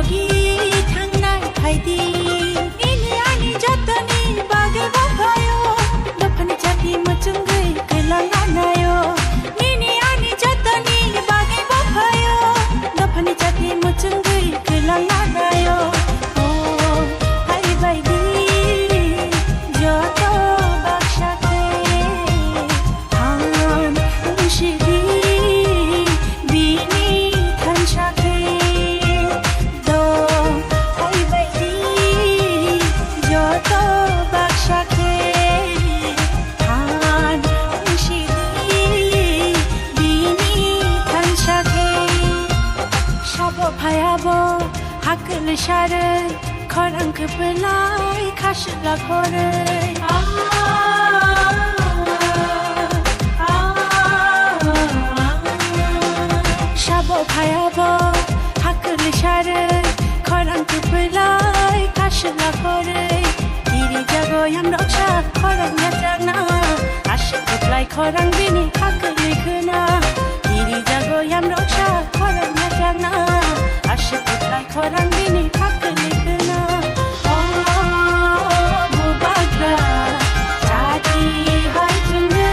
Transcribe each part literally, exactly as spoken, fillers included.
Ki thangnai phaidi, nini ani jotoni bagwi baphayo, dophani chati muchungwi kwlanganayo. Nini ani jotoni bagwi baphayo, dophani chati muchungwi kwlanganayo. O hai baidi, joto baksa khe. Than wngsidi bini thansa khe, dong phaibaidi joto baksa khe. Than wngsidi bini thansa khe, sabo phayabo hakli sarwi. Khorang kwplai khasla khorwi. Sabo phayabo hakli sarwi. Khorang kwplai khasla khorwi. Kiri jago yamroksa khorang yachakna. Aswk kwplai khorang bini hakli khwna. Kiri jago yamroksa khorang yachakna. Aswk kwplai khorang bini hakli khwna. O bubagra, chati hai chwngwi,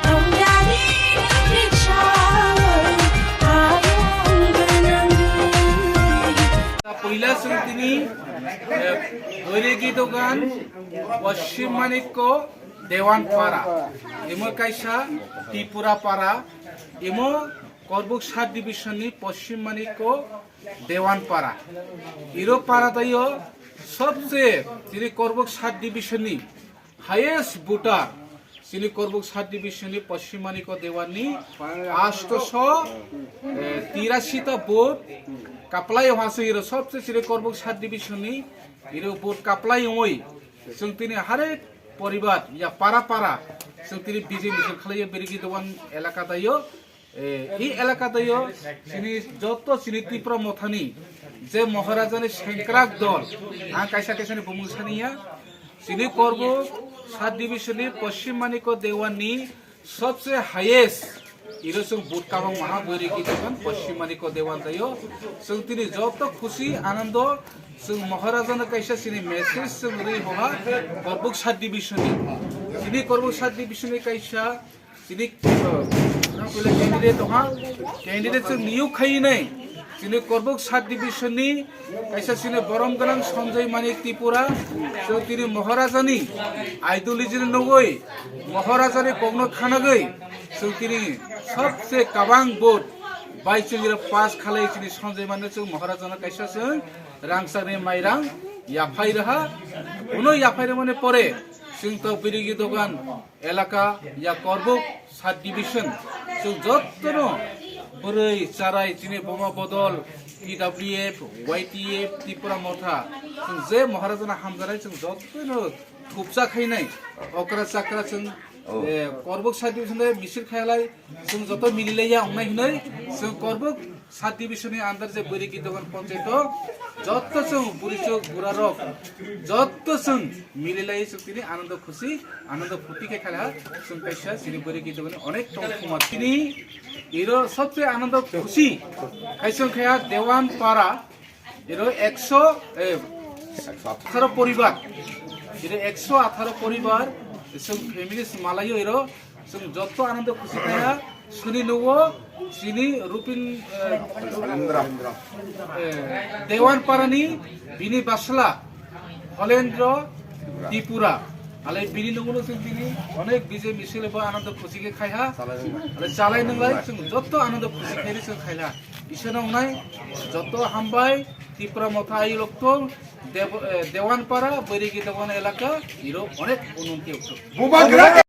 tongyani nini sao, hayung gwnangwi. Puila chwng tini, eh, Boiregi dogan, Poschim Manikko Dewan Para, imo kaisa Tripura Para, imo Korbuk sub division ni Poschim Manikko Dewan Para. Iro para dayo sobse chini Korbuk sub division ni highest voter, chini Korbuk sub division ni Poschim Manikko Dewan ni astoso, eh, tirasi ta vote kaplai o hase iro sobse chini Korbuk sub division ni iro vote kaplai ongoi. Chwng tini harek poribar ya para para chwng tini B J P misil khalaiyo Boiregi dogan elaka dayo. Eh, i elaka dayo chini joto chini Tipra Mothani je Maharajani sengkrak dol, ang kaisa kaisa ni bumung saniya, chini Korbuk sub division ni Poschim Manikko Dewan ni sobse highest iro chwng vote kabang maha Boiregi dogan Poschim Manikko Dewan dayo. Chwng tini joto khusi anando chwng Maharajano kaisa chini message chwng rwi hoha Korbuk sub division ni. Chini Korbuk sub division ni kaisa Chini, uh, candidate tongha, candidate chwng niyok khai nai. Chini Korbuk sub division ni kaisa chini borom gwnang Sanjay Manik Tripura, chwng tini Maharajani ideology ni nugwi, Maharajani kokno thanagwi, chwng tini sabse kabang vote bai chwng iro pass khalai chini Sanjay Manik chwng Maharajano kaisa chwng rangchakni mairang yaphai rwha. Uno yaphai rwmani pore chwng to Boiregi dogan elaka ya Korbuk sub division, chwng jottono bwrwi charai chini boma bodol T W F, Y T F, Tipra Motha, chwng je Maharajana hamjanai chwng jottono thupsa khainai okra chakra chwng, eh, Korbuk sub division de misil khailai chwng joto mililaiya ongnai hinoi chwng Korbuk sub division ni under je Boiregi dogan panchayat o jotto chwng burichuk burarok jotto chwng mililai chwng tini anando khusi anando phuti khe khala chwng kaisa chini Boiregi dogan ni onek tong thuma tini iro sobse anando khusi khai chwng khaya Dewan Para iro ekso, eh, atharo poribar, iro ekso atharo poribar chwng families malaio iro. Chwng jotto anando khusi khaya, chini nugo, chini Rupin, eh, eh, Dewan Parani, bini basla, Holendro Tripura. Ale bini nugo no chwng bini, onek B J misil bo anando khusi khe khaiha. Ale chalai nwnglai, chwng jotto anando khusi khe chwng khaila. Isano wngnai, jotto hambai, Tipra Motha ayuk lokto, Dev-, eh, Dewan Para, Boiregi dogan elaka, iro onek unnoti okto. Bubagra!